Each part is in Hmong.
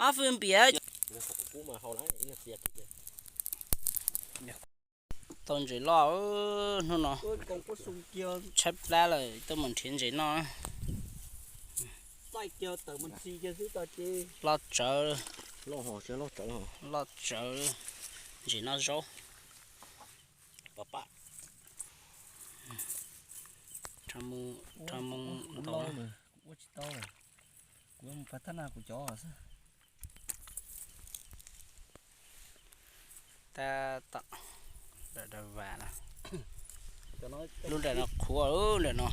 Ob fwj npiav. Tau ntses loj hnub no. Tshaib plab lawm, tuaj mus nrhiav ntses noj. Loj tsawv, loj tsawv, ntses noj zaub. Rho moo ntau. Tab tom, lub nram no qhuav, lub nram no,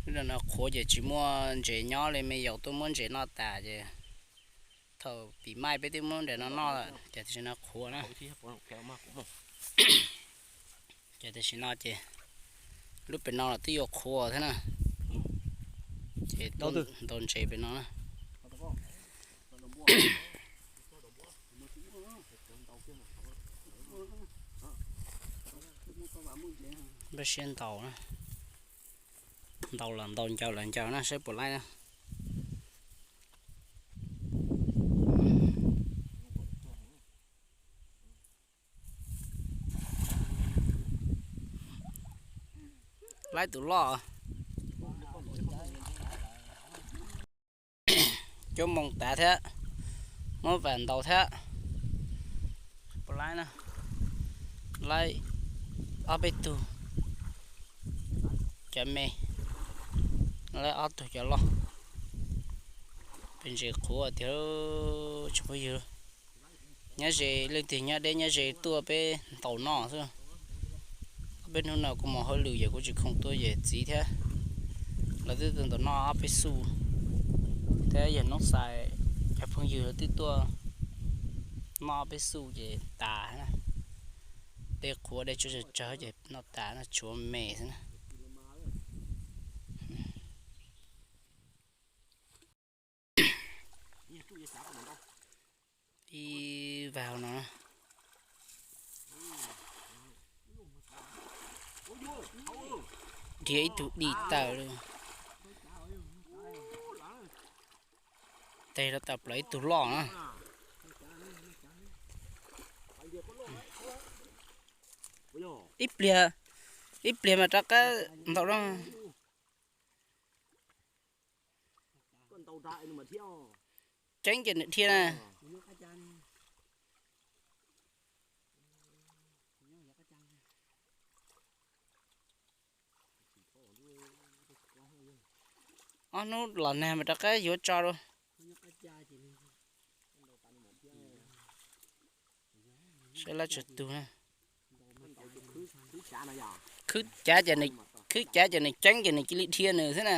lub nram no qhuav ces tsis muaj ntses nyob li, me yaus tuaj muab ntses noj tas ces thaum pib maij peb twb muab nram no noj lawm ces tam sim no qhuav na. Ces tam sim no ces lub pem no los twb yuav qhuav thiab na, ces tuaj ntaus ntses pem no na. Npaj siab ntaus na, ntaus los ntaus, ncaws los ncaws na, saib puas laib na. Laib tus loj. Cuab moo tav thiab, muab vam ntaus thiab. Puas laib na, laib ob peb tug, cov me, laib ob tug cov loj. Pem ntses qhuav tiag tsoom phooj ywg. Nyob ze leej twg nyob deb nyob ze tuaj peb ntaus noj xwb. Ob peb hnub no kuv mus hauj lwm ces kuv tsis khoom tuaj, yawm txiv thiab lawv twb tuaj ntaus noj ob peb xu, thiab yawg Noob Xais cov phooj ywg lawv twb tuaj noj ob peb xu ces tas na. Dej qhuav dej tsuag tsawg tsawg ces noj tas na, tshuav me xwb na. Ib vag no, dhia ib tug di tawm li. Tes rau tawm plaws ib tug loj na. Ib pliag, ib pliag mas rov qab ntaus na. Ceeb ces nws dhia na. Ob hnub los nag mas rov qab yuav tso dua. Saib lab tsawg tug na. Khwb cav ces nws, khwb cav ces nws ceeb ces nws cia li dhia nws xwb na.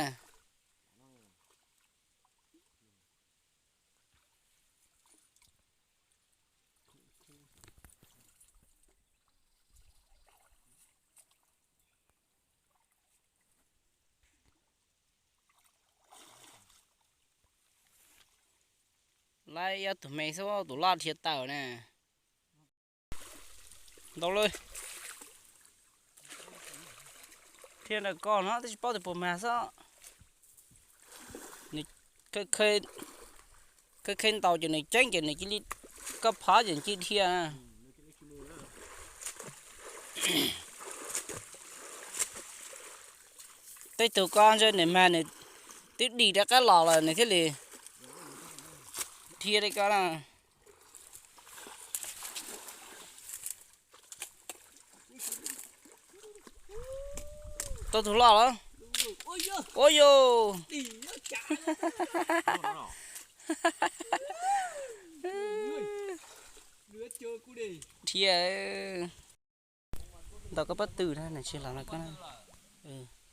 Laib ob tug me xwb, tus loj dhia tawm na. Ntau lawm. Dhia ntawm ko no twb tsis paub tias puas mag xwb. Nws khawb khawb ntaus ces nws ceeb ces nws cia li, koj phov ces nws cia li dhia. Tej tug ko ntshe nws mag nws twb dim rov qab los lawm nws thiaj li dhia li ko na. Tau tus loj lawm. Ua yus, dhia. Ntaus koj pob tw na, nws tsis los no koj.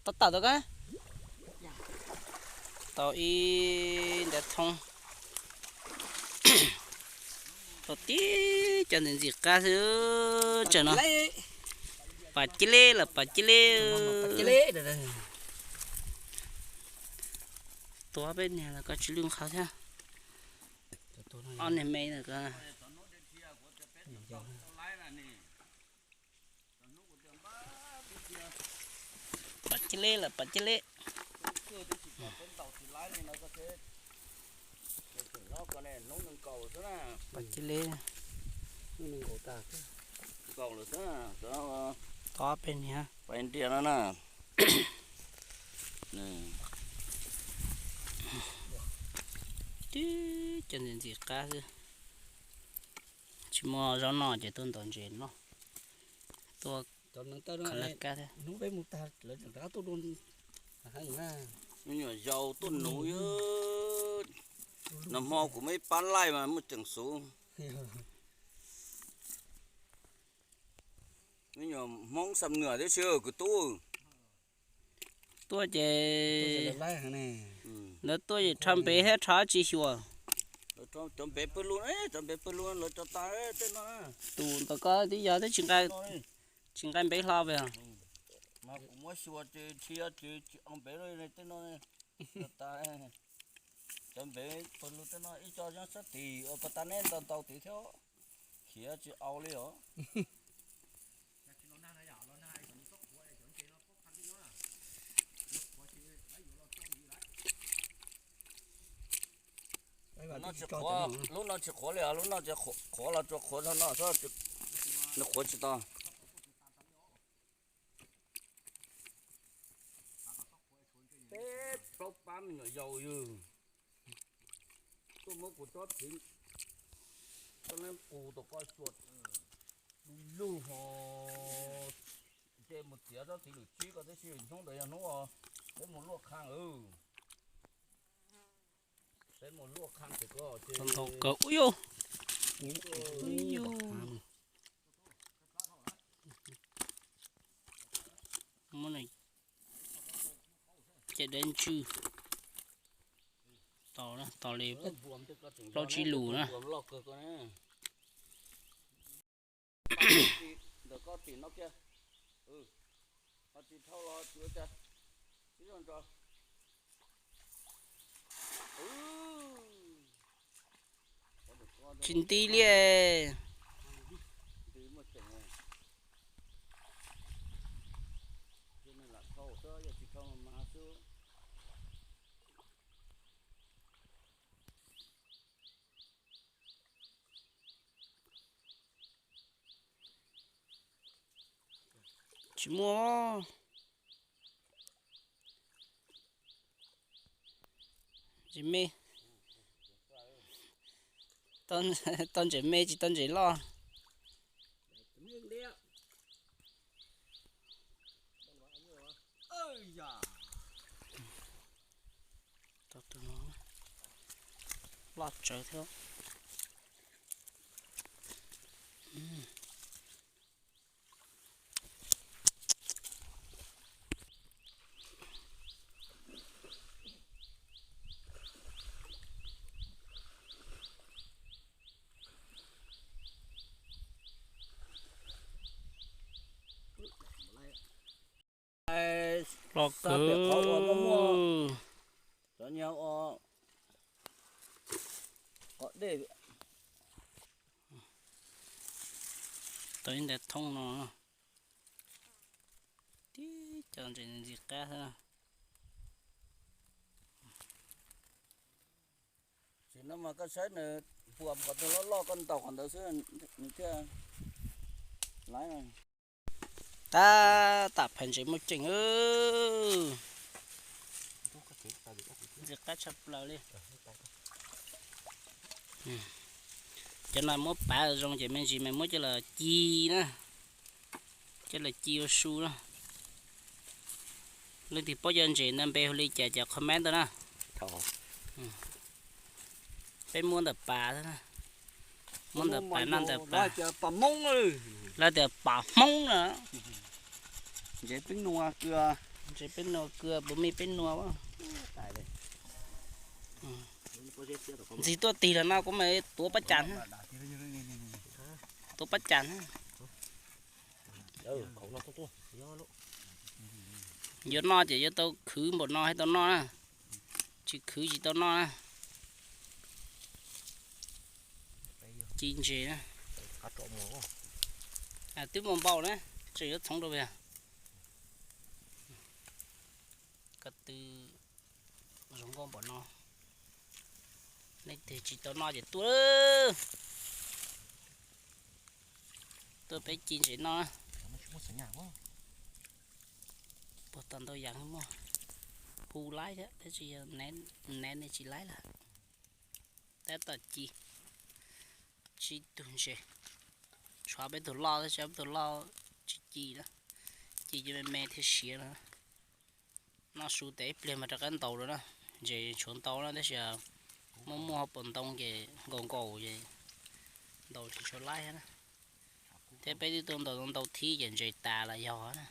Tau tawm tau koj. Tau ib nta thoob. Tau tib co ntxim ntxim qab xwb. Tsam no pas cib leb los pas cib leb. Tuav peb niag los koj tsis lwj qhov thiab. Ob niag me no ko. Pas cib leb los pas cib leb. Tab sis kom peb ntaus tsis laib li no koj thiaj Hnub nkaus xwb na. Pas cia li. Nkaus lawm xwb na, cov, tov peb niag pais ntiag no na. Tib cov ntxim ntxim qab xwb. Tsis muaj zaub noj ces tuaj ntaus ntses noj. Tuaj khaws laj kab thiab. Me nyuam yaus tuaj nuv, nag hmo kuv muaj ib pab laij mas muaj ceem xov. Me nyuam Hmoob Xam Nuas tib si kwv tub. Tuaj ces lawv tuaj ces rho npev thiab rho dab tsi xyuas? Cov npev pawg lug, cov npev pawg lug lawv tso tas tej no. Tus ntawm ko twb yog twb tsis nqa npev hlo. Mas kuv muab xyuas ces tsis yog tsis tsis o npev tej no. Tso tas, cov npev pawg lug tej no ib co nyob sab tid, pas tas neb ntaus ntaus tid thiab, khiav tsis au li os. Lub no tsis qhuav, lub no tsis qhuav li os, lub no tsis qhuav los tsuas qhuav no, nws qhuav tsis tau. Peb plaub pab me nyuam yaus yog tuaj muab kuv tsob txiv, tsob leej qus tom ko xyuas du lug ho, ntshe mus txiav tsob txiv lwm tsib ko tib si, hnub ntawd yog hnub peb mus luaj qhaj. Peb mus luaj qhaj ces ko ntau kawg. Ui yus, ui yus, muab cem dab ntswg. Tos, tos li plaub tsib lus na. Ntawm koj tim no kiag, ho tsis dhau los tsis ua cas, ib zaug ntso. Tsis nti li. Tsis muaj. Ntses me. Tau ntses me tsis tau ntses loj. Loj tsawv thiab. Los kawg. Cov nyuag ua qos dej. Tau ib nta thoob no. Tib co ntses ntxim qab xwb na. Tsis no mas koj saib nws puas qhov twg loj loj koj ntaus qhov ntawd xwb nws thiaj laiv. Tab tam phais ntses muaj ceem. Ntxim qab tshaj plaws li. Cov no muab pav zoo ces me ntsis mas muab coj los ci na, coj los ci ua su na. Leej twg paub cov ntses ntawd npe hu li cas ces comment ntawd na. Peb muab ntawm pas, muab ntawm pas noj ntawm pas. Lawv tias pas Hmoob na. Ntses peb nua kawg, ntses peb nua kawg, puas me peb nua. Ntxig tuaj tig los no kuv mam tuav pab cas, tuav pab cas. Yuav noj ces yuav tau khwv npaum no thiaj tau noj na, tsis khwv tsis tau noj na. Ci ntses na. Twb muaj npaum na, tseem yuav txhoov rau yog. Ko tw zoo nkauj npaum no. Leej twg tsis tau noj ces tuaj lawm. Tuaj peb ci ntses noj na. Puag tom ntau yam muaj, hu laib thiab tab sis yog neb ne tsis laib lawm. Tab tom ci, tsib tug ntses. Tshuav peb tug loj tab sis peb tug loj tsis ci na, ci ci me me thiaj siav na. Noj su tes ib pliag mas rov qab ntaus dua na. Ntses tshuav ntau na tab sis muaj muaj hauv paus ntoo ces nkaus nkaus ces ntaus tsis tshua laib na. Thiab peb twb tuaj ntaus ntau thib ces ntses tas los yog na.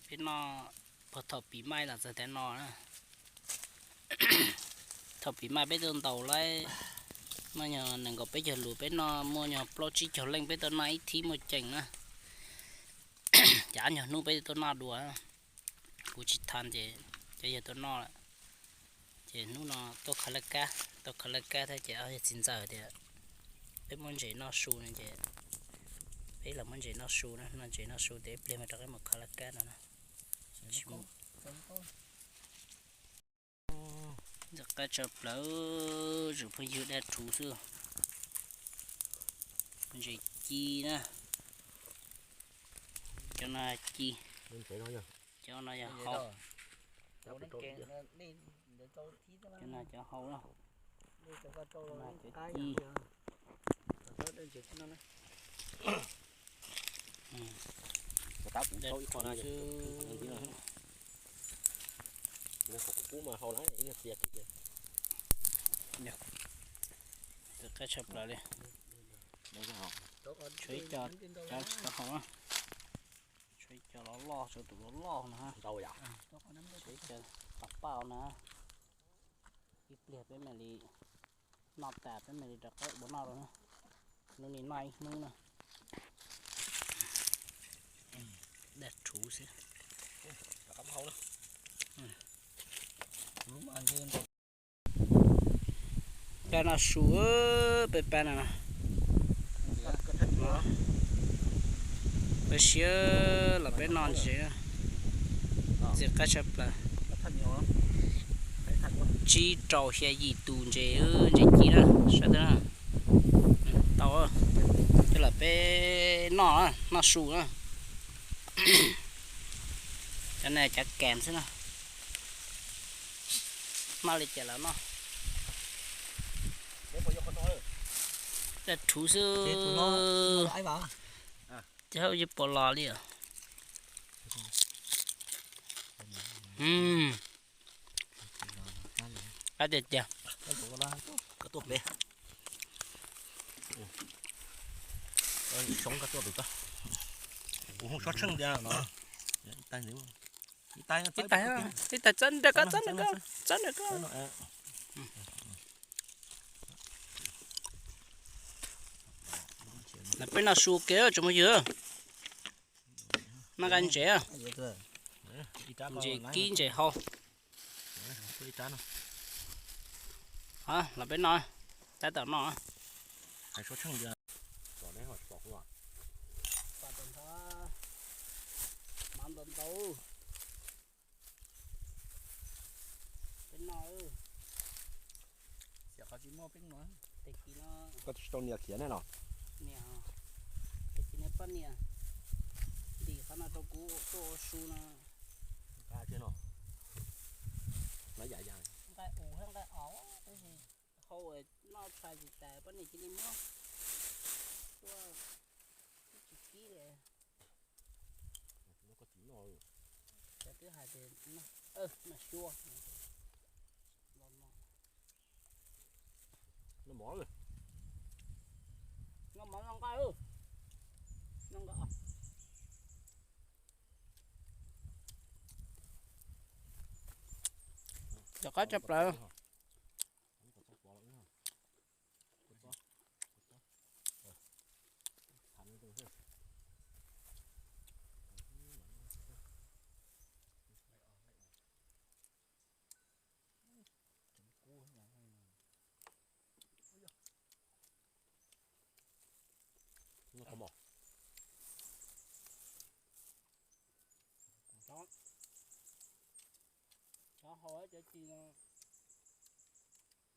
Peb noj puag thaum pib maij los txog tav no na. Thaum pib maij peb tuaj ntaus lawm, muaj nyuag nees nkaum peb caug lus, peb noj muaj nyuag plaub tsib caug leej, peb tuaj noj ib thib muaj ceem na. Ces ob nyuag hnub peb tuaj noj dua, kuv tsis thaj ces cov yawg tuaj noj lawm. Ces hnub no tuaj khaws laj kab, tuaj khaws laj kab thiab ces yawg txiv ntxawm tias peb muab ntses noj su no ces peb los muab ntses noj su na, noj ntses noj su tias ib pliag mas rov qab mus khaws laj kab no na. Ntxim qab tshaj plaws, tsoom phooj ywg, dab rhuv xwb. Ntses ci na. Cov no ci. Cov no yog hau. Cov no cov hau na. Cov ci. Dab rhuv xwb. Ntxim qab tshaj plaws li. Tshuav ib co, cov tsis tau haus na. Tshuav ib co loj loj, tshuav tus loj loj no. Tshuav ib co paj paj na. Ib pliag peb mam li noj tas peb mam li rov qab ua noj rau na. Hnub no noj ib hnub na. Dab rhuv xwb. Pab noj su, peb pab no. Peb siab los peb noj ntses, ntxim qab tshaj plaws. Tsib rau xya yim tus ntses, ntses ci na, saib na. Tau, coj los peb noj, noj su na. Cov no cov kas xwb na. Noj li cas los noj. Dab rhuv xwb. Ces hauj yeej pom los li os. Qab tiag tiag. Ib tais, ib tais, txawb nrog koj, txawb nrog koj, txawb nrog koj. Los peb noj su ke tsoom phooj ywg. Noj nqaij ntses, ntses kib ntses hau. Los peb noj, tab tom noj. Peb noj. Koj tsis tau nias khiav ne los? Nias, tab sis niag poj niam ntim qhov no rau kuv tuaj ua su no. Nqa no, nqa yam yam. Nqaij us thiab nqaij os, tab sis hau noj tshais tsis tas poj niam cia li muab tuaj, twb tsis kib li. Cov twb hais tias noj xyuas. Noj mov, noj nqaij, noj nqaij. Rov qab tshaj plaws. Cov hau cov ci no,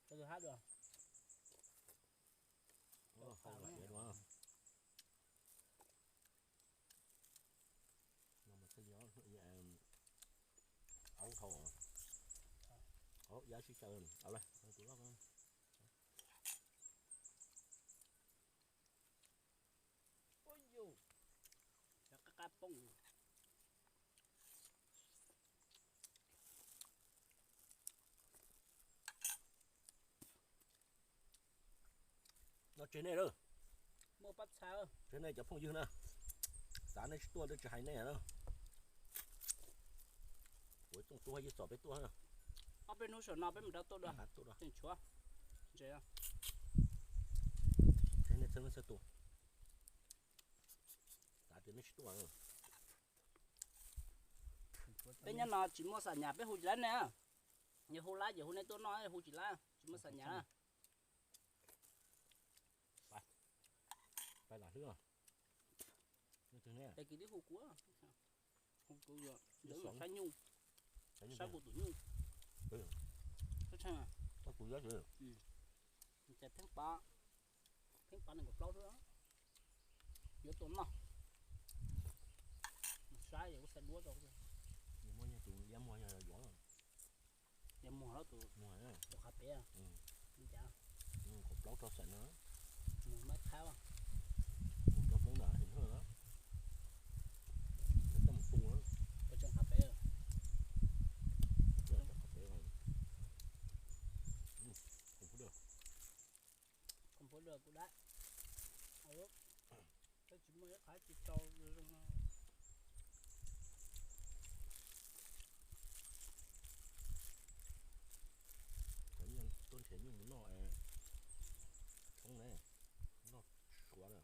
cov twg hab dua? Aub dhau, aub yab sib xyaw, au le. No tseg nej lawm, tseg nej cov phooj ywg na, xav nej tsis tuaj tsis hais nej na. Kuv tuaj tua ywg txom peb tuaj. Ob peb hnub saum no peb mus rau tuaj dua, tuaj dua, tshuav, tseg nej txhua leej txhua tus, xav tias nej tsis tuaj. Peb nyob no tsis muaj xam nyas peb hu tsis laib nej. Yog hu laib ces hu nej tuaj noj, hu tsis laib tsis muaj xam nyas. Hu kuv, hu kuv, saib nyuj, saib kuv tus nyuj, saib tshee, ces theeb pab, theeb pab nees nkaum plaub xwb, yuav tua noj. Saib es kuv xav duab rau. Yog muag yog tus liab muag yog yuav. Yog muag lawm tus, tus qhav pem, li cas? Kaum plaub rau xeem no. Mus mab thab, mus rau Hmoob na, him hawj na. Lawv coj mus tu na. Pab tseem qhav pem, qhav pem, khoom phuab dawb, khoom phuab dawb kuv dab. Peb tsis muaj ib qhov tsis tau zoo no. Tuaj nrhiav nyuj mus noj, tshoob ne, noj suav na.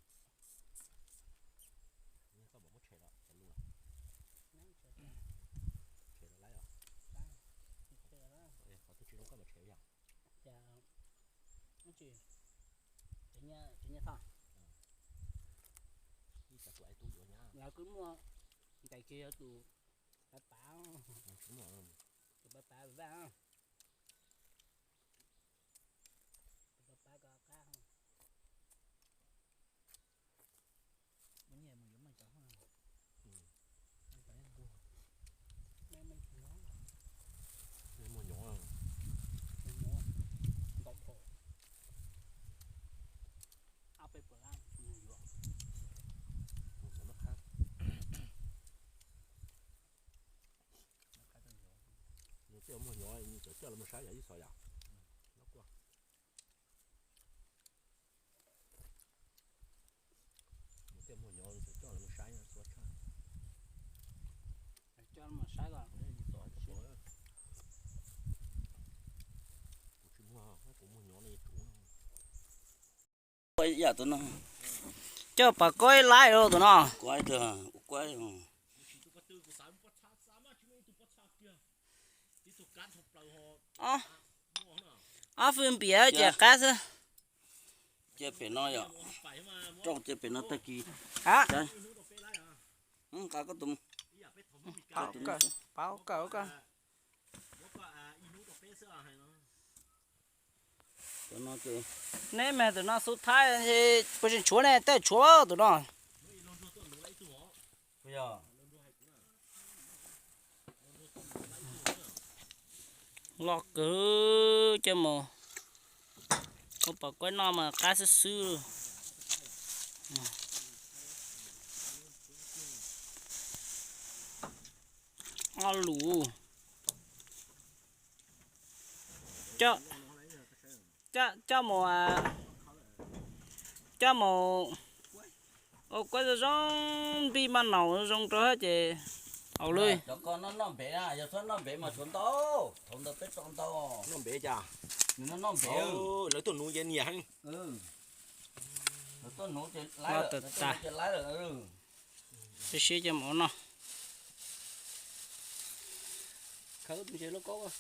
Koj mam muab tshem los, tshem los laib os. Qhov twg tsis zoo koj mam tshem yom. Ces, ces nyiaj tho. Ib xav tus ais tub yuav nyab. Lawv kuj muaj ntais kiag yog tus pav pav, tus pav pav vaj, tus pav pav ko qab. Muaj nyiaj mus yuav meej cov, meej cov ntuag. Muaj nyob, muaj nyob ntau dhau. Ob peb puas lab yuav. Nws tej muag nyob, nws cov coj los mus saib yom ib xos yom. Nws tej muag nyob, nws cov coj los mus saib xuav tshaj. Coj los saib los. Kuv tsis muag, kuv muag nyob no yuav tsum. Ua ib yam tus no. Coj pas koib laib rau tus no. Kuaib, kuaib. Ob, ob fwj npias ces qab xwb. Cia pem no yom. Rau cia pem no tag kis. Nqa koj tus. Paub kawm, paub kawm. Neb mas tus no xub thaib, puas tsis tshuav ne, tej tshuav tus no. Loj kawg, coj mus ua pom kuab noj mas qab xwb xwb. Ob lus. Coj, coj, coj mus, coj mus ua kuab zoo zoo, npij maj naus zoo rau ces haus li. Cov ko noj noj npev na, yog txhob noj npev mas tshuav ntau, thaum ntawd peb tso ntau. Noj npev cas? Nws noj noj npev. Lawv tuaj nuv ces niam heev. Lawv tuaj nuv ces laib lawm, lawv tuaj nuv ces laib lawm. Siab siab coj mus ua noj. Khawb tus ntses lub kaub.